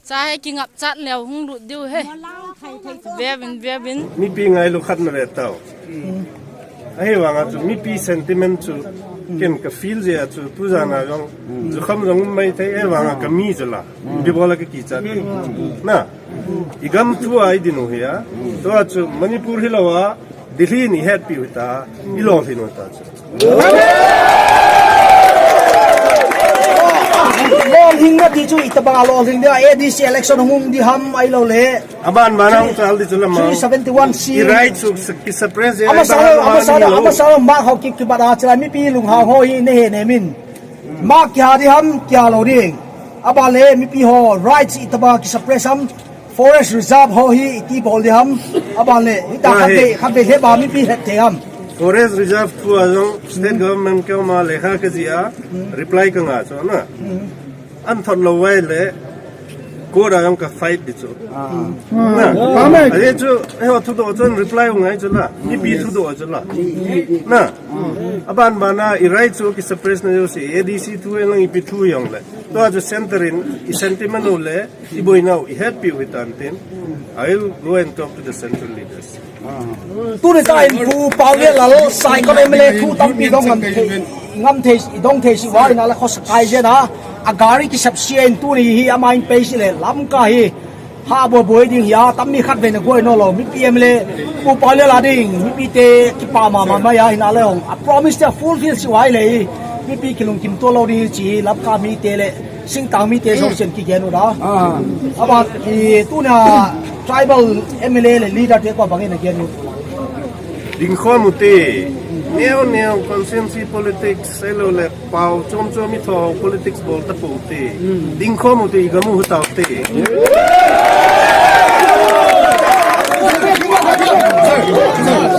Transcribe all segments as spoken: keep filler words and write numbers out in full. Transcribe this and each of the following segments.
Cha he kingap chat leu hung lut diu he. Vevin, vevin. Mipi ngailu khat navetau. Ahivanga chu mipi sentiment chu ken ka feel jeh a chu tujan a jong jukham jong um maithei, ahivanga ka mi chu la. Ipi bola ka kichat. Na. I gam thu a i din u hi a. Tua chu Manipur hilou a, Delhi in i hetpi u hita, i lolhin u hita chu. Lolhinna ti chu itobang a lolhing dia, A D C election hung um di ham ahilou le. Aban ban a hung chal di chu la ma. Three seventy-one C. I right chu ki suppress e. Ama sa lo, ama sa lo, ama sa lo, ma ho ki, ki bat a chila mipi lunghang ho hi nei he nei min. Ma kia di ham, kia lou ding. Aban le mipi ho rights itobang ki suppress ham, forest reserve ho hi iti bol di ham. Aban le, hita khat be, khat be le ba mipi het te ham. Forest reserve thu a jong state government keu ma lekha ka jih a, reply ka nga chu na. An thot lou vai le, court a jong ka fight di chu. Na. Ahi chu, eiho thudoh chun reply u ngai chu la. Mipi thudoh chu la. Na. Aban ban a, i right chu ki suppress na jouse, A D C thu e lang ipi thu jong le. Tua chu center in, i sentiment u le, i boina u, i hetpi u hitan tin. I will go and talk to the central leaders. Tuni ta in Pu Paolienlal Saikot M L A thu tampi dong ngam thei, ngam thei, i dong thei si uva in a la khosa kai jeng a, a gari ki sap sia in tuni hi ama in pei si le Lamka hi. Ha boi boi ding hi a, tam mi khat ve na goi no lo, mipi M L A, Pu Paolienlal a ding, mipi te kipa mama mai a hin a le hong. A promise te fulfill si uva le, mipi kilungkim to lou ding chi, Lamka mi te le, singtang mi te so sen ki gen u da. Aban, i tuna tribal M L A le leader te ko bangin a gen u. Dingkhom u te, neo neo constituency politics, ahilou le, pao chom chom i tho politics bol ta pou te. Dingkhom u te, i gam u hu tau te.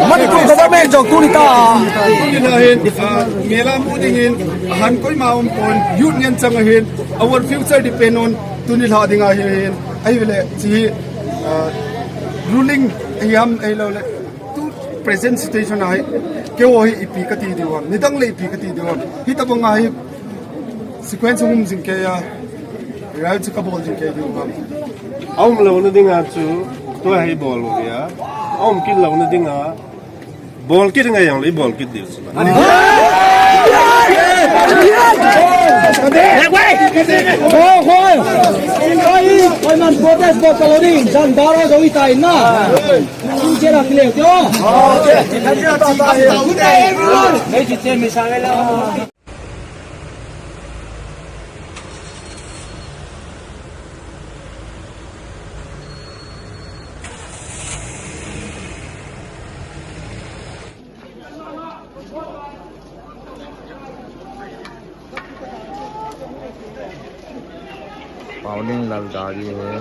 Manipur government jong tuni ta. Tuni ta hin, ah, mela mu ding in, ahan koima um pon, youth ngen chang ahin, our future depend on, tuni lha ding ahin, ahivele, chi, ah, ruling, ahi ham, ahilou le. Tu present situation a hi, keiho hi ipi kati diu ham, nidang le ipi kati diu ham. Hitabang a hi sequence um jing kei a, rai chu ka bol jing kei diu ham. Aum louna ding a chu, tua hi bol u hi a. Aum kit louna ding a, bol kit ngai jong le bol kit diu chu. Hoi, hoi. Hoi, hoi man protest bol ka lo ding, jan bara jong i tai na. Paolienlal gari hai.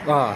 Ah.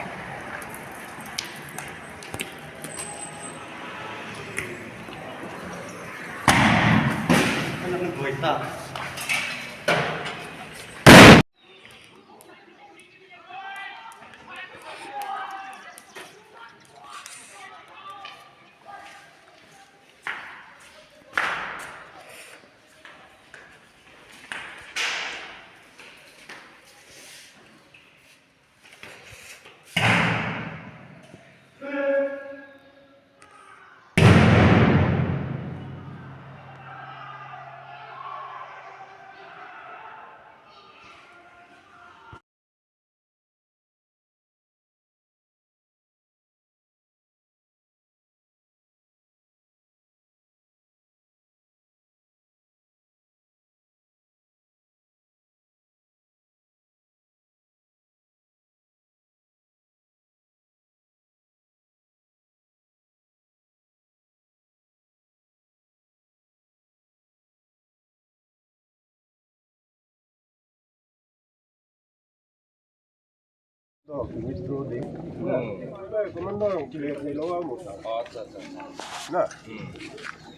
Commander, clear thei lou a mo. Acha, acha, acha. Na. Hmm.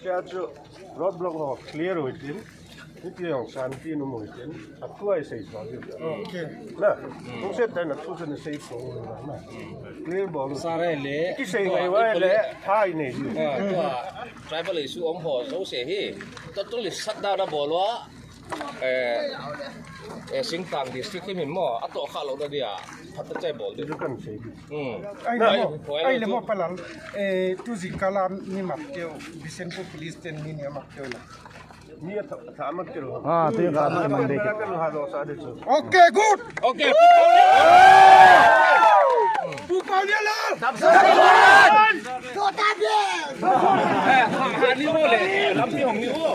Kya chu road block ho clear hoi tin. Hiti jong san ti nu mo chen. Atua i sei so. Okay. Na. Kung se ta na tu se na sei so. Na. Clear bol. Sare le. Ki sei ngai wa le. Thai nei. Tua tribal issue om ho so se hi. Totally shut down na bol wa. Eh, eh, Singtang district hi min mo. Ato kha lo na dia. Phat ta chai bol di. Du kan sei. Hmm. Ai le mo. Ai le mo palal. Eh, tu ji kala ni mat keu. Bisenpur police ten ni ni mat keu na. Ni a tha, tha mat keu. Ah, tu ka mat keu. Okay, good. Okay. Pu Pau Nialal. Chota Bhim. Eh, ha, ha, ni wo le. Lam ni hong ni wo.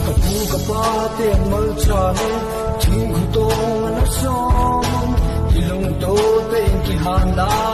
Ka pu ka pa te malcha he, thing khutong ana som, kilungto te kihan la.